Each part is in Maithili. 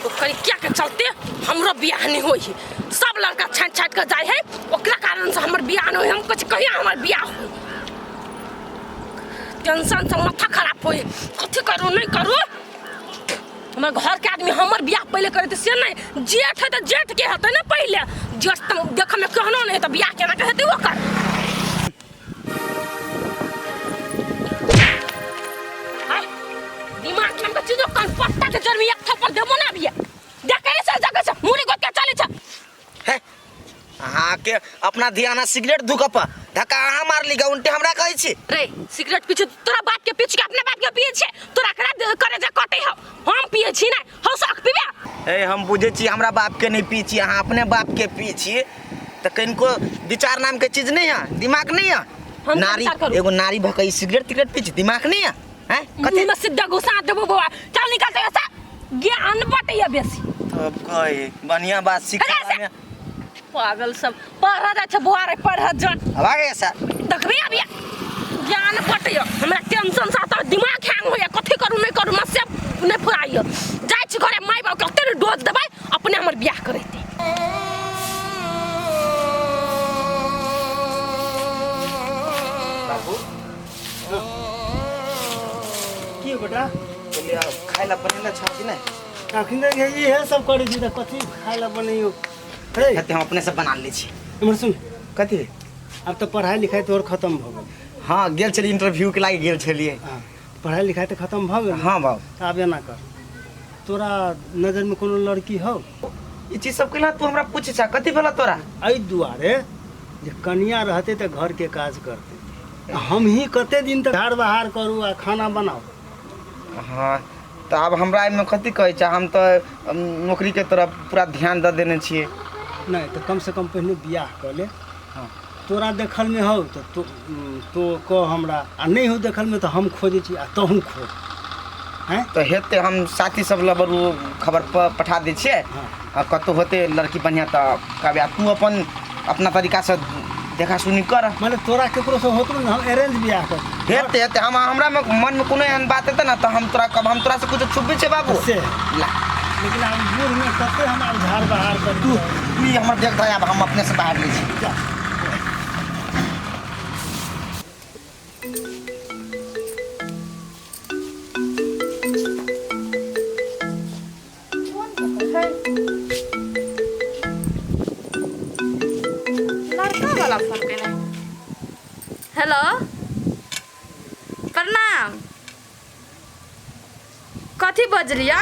ओकर क्या के चलते हमरो बियाह नहीं होई है। सब लड़का छाँट छाँट के जाए है, ओकरा कारण से हमर बियाह नहीं होई। हम कुछ कहिया हमर बियाह होई, टेंशन से माथा खराब होई। कथी करू नहीं करू, हमर घर के आदमी हमर बियाह पहले करे से नहीं, जेठ है तो जेठ के हेतै ने पहले। जेठ तो देख में कहनो नहीं तो बियाह केना के हेतै ओकर। दिमाग नाम के चीजो कान पत्ता के जड़ में एक थप्पड़ देबो ना अभी। देखे से जगह से मुड़ी गोद के चले छ। हे अहाँके अपना ध्यान सिगरेट धुकप धक्का अहाँ मारली गा उनटे हमरा कहै छी। रे सिगरेट पीछे तोरा बाप के पीछे के अपना बाप के पिए छे, तोरा करा करे जे कटे हो, हम पिए छी ना हो शौक पीबे। ए हम बुझे छी हमरा बाप के नहीं पी छी, अहाँ अपने बाप के पी छी त कनिको विचार नाम के चीज नहीं है, दिमाग नहीं है। हम नारी विचार करू। एगो नारी भकई सिगरेट तिगरेट पी छी, दिमाग नहीं है। हैं कथी में सीधा घुसा देबो बौआ, चल निकल ते ऐसा ज्ञान बटैया बेसी। तब कहे बढ़िया बात सीख अरे ऐसे पागल सब पढ़ जा छै बौआ रे, पढ़ जा। अब आ गया सर देखबी अभी ज्ञान बटैया, हमरा टेंशन से तो दिमाग हैंग होया, कथी करू नहीं करू मसे नहीं फुराइयो। जाय छी घरे माय बाप के ओते डोज देबै अपने हमर बियाह करैते। बाबू की हो बेटा? बोलिए खाए ला बनेला छा कि नहीं? अखन तक इहे सब करै छी तऽ कथी खाए ला बनैयो? हे कथी हम अपने से बना लै छी। इम्हर सुन। कथी? आब तऽ पढ़ाई लिखाई तोहर खत्म भऽ गेल। हाँ गेल छलियै इंटरव्यू के लागि गेल छलियै। हाँ पढ़ाई लिखाई तऽ खत्म भऽ गेल। हाँ बाबू। तऽ आब एना कर, तोरा नजरमे कोनो लड़की हौ? ई चीज सब केला तू हमरा पूछै छा, कथी भेला तोरा? एहि दुआरे जे कनिया रहतै तऽ घरके काज करतै, हम ही कते दिन तक झाड़ बहार करू आ खाना बनाउ। हाँ तऽ आब हमरा एहिमे कथी कहै छै, हम तऽ नौकरीके तरफ पूरा ध्यान दऽ देने छियै। नहि तऽ कमसँ कम पहिने बियाह कऽ ले। हाँ तोरा देखलमे हौ तऽ तो तो कह हमरा, आ नहि हौ देखलमे तऽ हम खोजै छी आ तहूँ खोज। हैं तऽ हेतै हम साथी सब लग बरू खबर पठा दै छियै। हाँ। आ कतहु होतै लड़की बढ़िआँ तऽ कहबै, आ तू अपन अपना तरीकासँ देखा सुनी कर। मतलब तोरा केकरो से होतो ने हम अरेंज बियाह कर हेतै हेतै, हम हमरा मनमे कोनो एहन बात हेतै ने तऽ हम तोरा कहब, हम तोरासँ किछु छुपबै छै बाबू से ला। लेकिन आब बूढ़मे कते हम आब झाड़ बहार कर तू तू ई हमर देख दे, आब हम अपनेसँ बाहर लै छी। जा। लड़का वाला फोन केने। हेलो प्रणाम। कथी बजलियै?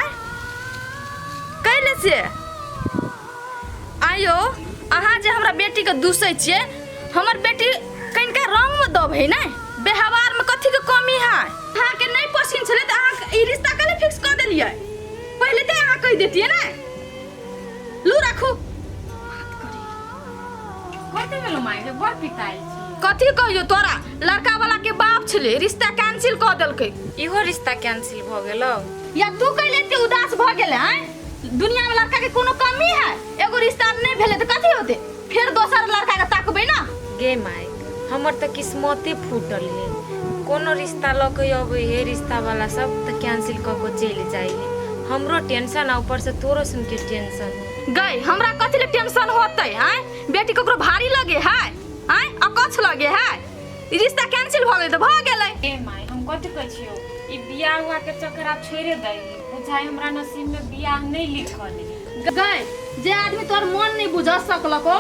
कैले से आयो अहाँ जे हमरा बेटीके दूसै छियै, हमर बेटी कनिका रंगमे दब है ने, व्यवहारमे कथीके कमी है? अहाँके नहि पसिन छलै तऽ अहाँ ई रिश्ता कैले फिक्स कऽ देलियै? पहिले तऽ अहाँ कहि देतियै ने। लू राखू। कथी भेलो माय रे, बड़ पिताइल छी। कथी कहियो तोरा, लड़का वाला के बाप छलै, रिश्ता कैंसिल कऽ देलकै। इहो रिश्ता कैंसिल भऽ गेलो? या तू कैले एते उदास भऽ गेलै? आँय दुनिया में लड़का के कोनो कमी है? एगो रिश्ता नहीं भेलै तऽ कथी होतै? फेर दोसर लड़का के ताकबै ना। गे माय हमर तऽ किस्मते फूटल है, कोनो रिश्ता लऽ के अबै है रिश्ता वाला सब तऽ कैंसिल कऽ के चलि जाइ है। हमरो टेंशन आ ऊपर से तोरो सुन के टेंशन। गई हमरा कथी ले टेंशन होतै? आँय बेटी ककरो भारी लगे है? आँय अकछ लगे है? ई रिश्ता कैंसिल भऽ गेलै तऽ भऽ गेलै। ए माय हम कथी कहै छियौ, ई बियाह उआह के चक्कर आब छोड़े दही, बुझाइ हमरा नसीब में बियाह नहीं लिखल है। गई जे आदमी तोहर मन नहीं बुझ सकलको,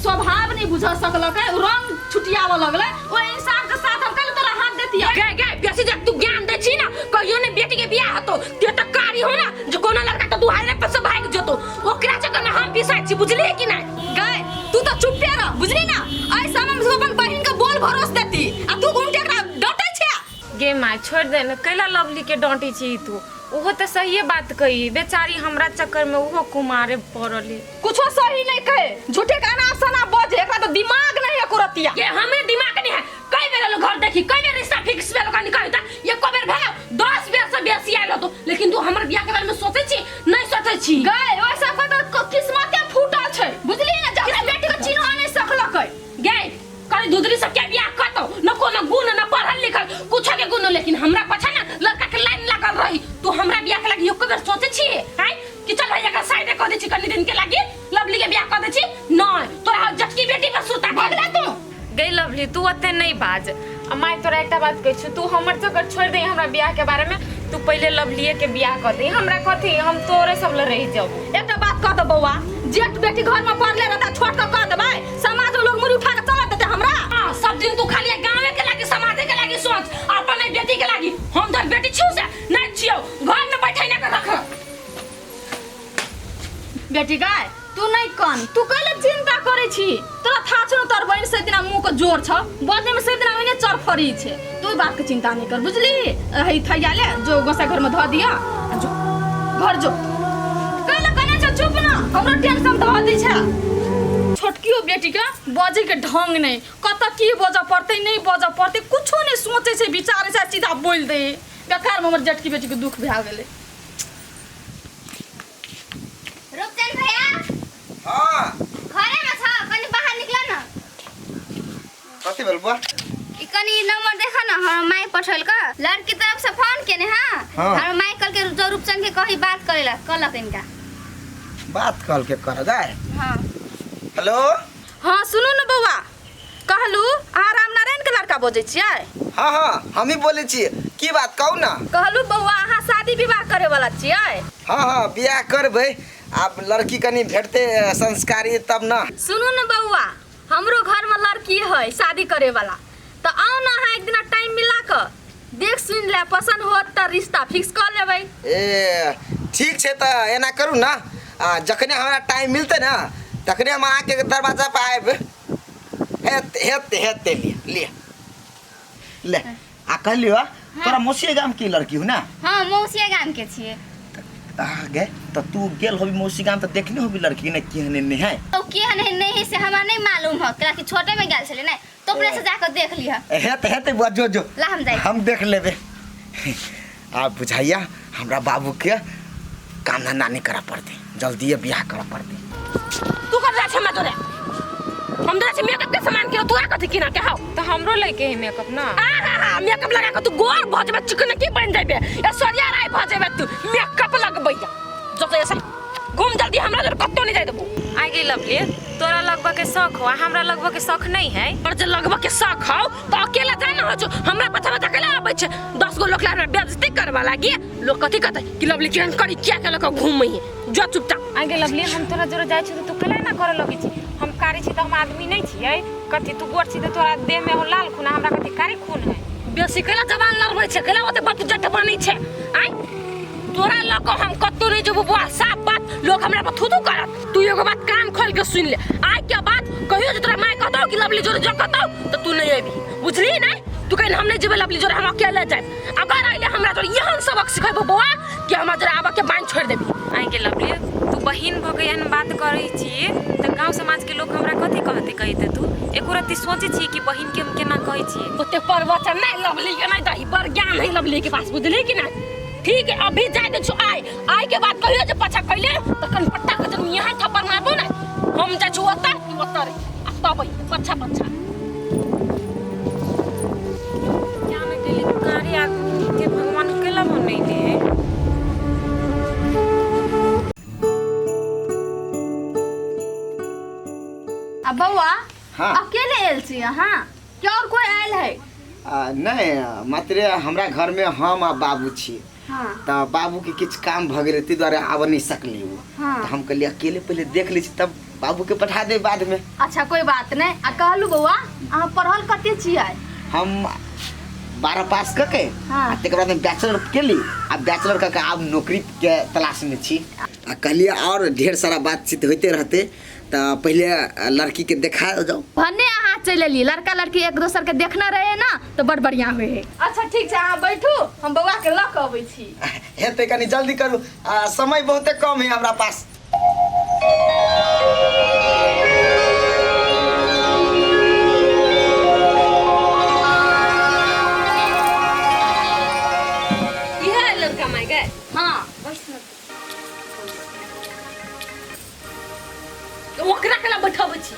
स्वभाव नहीं बुझ सकलकै, उ रंग छुटियाबऽ लगलै, ओहि इंसान के साथ हम कैले तोरा हाथ देतियै? गे गे बेसी जब तू ज्ञान दै छी ना, कहियो ने बेटी के बियाह होतो ते त कारी हो ना जो कोनो लड़का तो दुहारे पर से भाग जतो, ओकरा चक्कर में हम पिसाइ छी, बुझलिए कि नहीं? गए तू तो चुप्पे रह, बुझली ना? एहि समय में अपन बहिन के बोल भरोस देती आ तू घूम के एकरा डटै छे। गे माय छोड़ दे ने, कैला लवली के डांटे छी तू? ओहो तऽ सहिए बात कही, बेचारी हमरा चक्कर में ओहो कुमारे पड़ल है। कुछो सही नहीं कहे, झूठे के अनाप शनाप बजे, एकरा तो दिमाग नहीं है कुरतिया। ये हमें दिमाग नहीं है, कई बेर लोग घर देखी, कई बेर रिश्ता फिक्स भेल कनी कही ता एको बेर भेल 10 बेर से बेसी आयल होतो, लेकिन तू हमर बियाह के बारे में सोचै छी नहीं सोचै छी? गए ओइ सब के तो किस्मते फूटल छै, बुझली ना? जब बेटी के चिन्ह नहीं सकलकै। गए कहीं दूसरी सब के बियाह करतो न कोनो गुण न पढ़ल लिखल कुछ के गुण, लेकिन हमरा पछा ना लड़का के लाइन लागल रही, तू हमरा हमरा बियाह के लागी एको बेर सोचे छी हैं कि चल भैया का साइड कह दे छी कनी दिन के लागी लवली के बियाह कर दे छी नहीं तोरा जटकी बेटी पर सुरता भऽ गेला तू गई लवली तू ओते नहीं बाज आ माय तोरा एकटा बात कहै छौ तू हमर चक्कर छोड़ दे हमरा बियाह के बारे में तू पहिले लवलीए के बियाह कर दे हमरा कथी हम तोरे सब ल रह जाबो एकटा बात कह दे बौआ जेठ बेटी घर में पड़ले रहता छोड़ के कह देबै समाज में लोग मुड़ी उठा के चला देते हमरा हाँ सब दिन तू खाली गाँवे के लागी समाजे के लागी सोच अपन नहीं बेटी के लागी हम तो बेटी छियौ से नहीं छियौ घर में बैठे ना के रख बेटी गाय तू नहीं कन तू कैले चिंता करे छी तोरा था छौ तोर बहिन से दिना मुंह के जोर छ बजने में से दिना ओने चरफरी छे तू ई बात के चिंता नहीं कर बुझली हई थैया ले जो गोसा घर में ध दिया आ जो घर जो कैले कने छ चुप ना हमरो टेंशन ध दै छ छोटकियो बेटी के बजे के ढंग नहीं कत की बजऽ पड़तै नहीं बजऽ पड़तै कुछो नहीं सोचे छै विचारे छै सीधा बोल दे बेकार में हमर जेठकी बेटी के दुख भए गेलै रूपचंद भैया हाँ घरे में छ कनी बाहर निकल न कथी भेल बुआ ई कनी नंबर देखा न हमर माई पठल का लड़की तरफ से फोन केने हां हाँ। हमर माई कल के जो रूपचंद के कही बात करेला कहलक इनका बात कल के कर जाए हां हेलो हाँ सुनू न बौआ कहलू अहाँ रामनारायण के लड़का बजै छियै हाँ हाँ हम ही बोले छियै की बात कहू ना कहलू बौआ अहाँ शादी विवाह करे वाला छियै हाँ हाँ बियाह करबै आब लड़की कनी भेटतै संस्कारी तब ना सुनू न बौआ हमरो घर में लड़की है शादी करे वाला तऽ आउ न अहाँ एक दिना टाइम मिला कऽ देख सुन ले पसंद होत तऽ रिश्ता फिक्स कऽ लेबै ए ठीक छै तऽ एना करू ना आ जखने हमरा टाइम मिलतै ना तखने हम अहाँके दरवाजा पर आयब हेत हेत हेतै लिअ लिअ ले आ कहलियो तोरा मौसी गाम की लड़की हो ना हां मौसिया गाम के छियै आ गे तऽ तू गेल होबी मौसी गाम तऽ देखने होबी लड़की ने केहन ने है तो केहन है नहीं है से हमरा नहीं मालूम है कि छोटे में गेल छले नहीं तो अपने से जाकर देख लिह हेत हेत बुआ जो जो ला हम जाइ हम देख लेबे आ बुझाइया हमरा बाबू के काम धंधा नहीं करऽ पड़तै जल्दिए बियाह करऽ पड़तै तू कर जा छै हमरा तोरे हम तोरा से मेकअप के सामान किनो तू आ कथी किना के हाउ तऽ हमरो लैके है मेकअप ना आ हा हा मेकअप लगा के तू गोर भऽ जेबे चिकन की बन जेबे ऐश्वर्या राय भऽ जेबे तू मेकअप लगबैया जो तो ऐसा घूम जल्दी हमरा जर कत्तो नहीं जाय देबो आ गेल लवली तोरा लगबऽ के शौक हो आ हमरा लगबऽ के शौक नहीं है और जे लगबऽ के शौक हौ तो अकेला जाय ना हो छौ हमरा पछा पछा केला आबै छै 10 गो लोक ला हमरा बेइज्जती करवा लागी लोग कथी कहतै कि लवली केहन करी किया के लऽ कऽ घूमै है जो चुपचाप आ गेल लवली हम तोरा जोरे जाइ छी तऽ तू केला ना करऽ लगै छी हम कारी छी तऽ हम आदमी नहीं छियै कथी तू गोर छी तऽ तोरा देह में हो लाल खून आ हमरा कथी कारी खून है बेसी केला जवान लड़बै छै केला ओते बट जट बनै छै आइ तोरा लऽ कऽ हम कतौ नहि जेबो बौआ साफ बात लोग हमरा पर थू थू करत तू एगो बात कान खोल के सुन ले आइ के बाद कहियो जे तोरा माय कहतौ कि लवली जोरे जो कहतौ तऽ तू नहि अयबी बुझली नहि तू कहीं हम नहीं जेबै लवली जोरे हम अकेले जायब अगर अइले हमरा जोरे एहन सबक सिखेबो बौआ कि हमरा जोरे आबऽ के बान्हि छोड़ि देबी आइ के लवली तू बहिन भऽ के एहन बात करै छी तऽ गाँव समाज के लोग हमरा कथी कहतै कहिते तू एको रत्ती सोचै छी कि बहिन के हम केना कहै छियै ओते प्रवचन नहीं लवली के नहीं दही बड़ ज्ञान है लवली के पास बुझली कि नहीं ठीक है अभी जाय दे छु आइ आइ के बाद कहियो जे पाछा कैले त कनपट्टा के जब यहाँ थप्पड़ मारबो ना हम जाइ छु ओतऽ तू ओतऽ रही आ तब अइहे पछा पछा क्या न केली कारी आदमी के भगवान केला बनैले है आ बौआ हाँ। अकेले आयल छी अहाँ कि और कोई आयल है नहि मात्रे हमरा घरमे हम आ बाबू छी हाँ तऽ बाबूके किछु काम भऽ गेलै ताहि दुआरे आबऽ नहि सकली ओ हाँ। तऽ हम कहलियै अकेले पहिले देख लै छी तब बाबूके पठा देब बादमे अच्छा कोई बात नहीं आ कहलू बौआ अहाँ पढ़ल कते छियै हम 12 पास कऽ के हाँ। आ तकर बाद हम बैचलर केली आ बैचलर कऽ के आब नौकरीके तलाशमे छी आ कहलियै आओर ढेर सारा बातचीत होइते रहतै तऽ पहिले लड़कीके देखा जाउ भने अहाँ चलि एलियै लड़का लड़की एक दोसर के देखने रहे ना तऽ बड़ बढ़िया होइ है अच्छा ठीक छै अहाँ बैठू हम बौआ के लऽ कऽ अबै छी हेतै कनि जल्दी करू आ समय बहुते कम है हमरा पास इहे लड़का माय गए हाँ ओकरा केला बैठाबै छी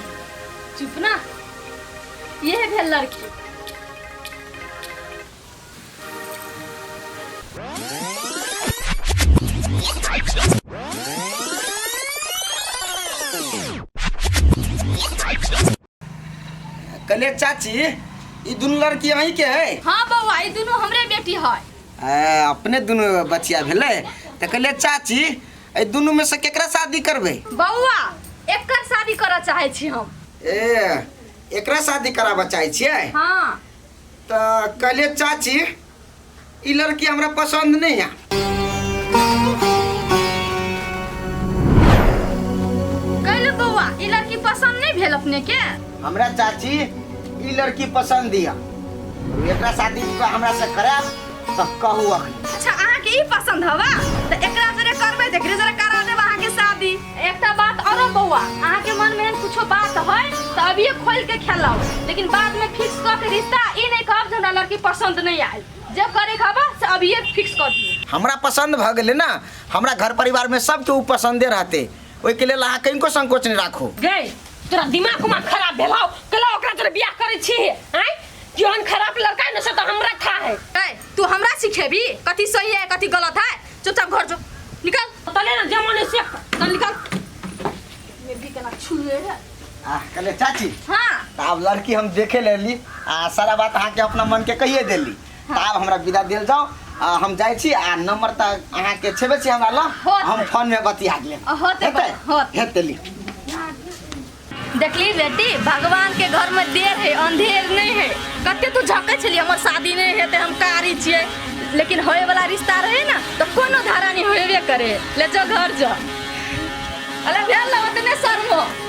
चुप ना यह भेल लड़की कहलिए चाची, ई दुनू लड़की अहीं के है? हाँ बौआ, ई दुनू हमरे बेटी है। अपने दुनू बचिया भेलै। तऽ कहलिए चाची, एहि दुनू में से केकरा शादी करबै? बौआ, एकर शादी करऽ चाहै छी हम। ए, एकरा शादी कराबऽ चाहै छियै? हाँ। तऽ कहलिए चाची, ई लड़की हमरा पसंद नहीं है। कहलू बौआ, ई लड़की पसंद नहीं भेल अपने के? हमरा चाची ई लड़की पसंद दिया, एकरा शादी हमरा से करायब तऽ कहू अखनी। अच्छा, अहाँके ई पसंद हवा तऽ एकरा जरे करबै तऽ एकरे जरे करा देब अहाँके शादी। एकटा बात औरो बौआ, अहाँके मन में एहन कुछो बात है तऽ अभिये खोल के खेलाउ, लेकिन बाद में फिक्स कऽ के रिश्ता ई नहीं कहब जे हमरा लड़की पसंद नहीं आयल। जे करे के हवा से अभिये फिक्स कऽ दियौ। हमरा पसंद भऽ गेलै ना, हमरा घर परिवार में सबके उ पसंदे रहते, ओहिके लेल अहाँ कनिको संकोच नहीं राखू। गई तोरा दिमाग उमाग खराब भेलौ, कला ओकरा तोरा बियाह करै छी? आँय, केहन खराब लड़का है न से तऽ हमरा था है। ए, तू हमरा सिखेबी कथी सही है कथी गलत है? चुपचाप घर जो, निकल। तले ना जमाने से चल निकल। ये भी केना छुए है। आ कहले चाची, हाँ। तऽ आब लड़की हम देखे लेली आ सारा बात अहाँके अपना मन के कहिए देली, तऽ आब हमरा विदा देल जाओ। आ हम जाइ छी, आ नंबर तऽ अहाँके छेबे छी हमरा लग, होतै। हम फोन में बतिया लेब। होतै, हेतै? होतै। हेतै ली। देखली बेटी, भगवान के घर में देर है अंधेर नहीं है। कते तू झकै छली हमर शादी नहीं हेतै, हम कारी छियै, लेकिन होए वाला रिश्ता रहे ना तो कोनो धारा नहीं होएबे करे। ले जो घर जो। अरे भेल ना ओतने शर्म हो।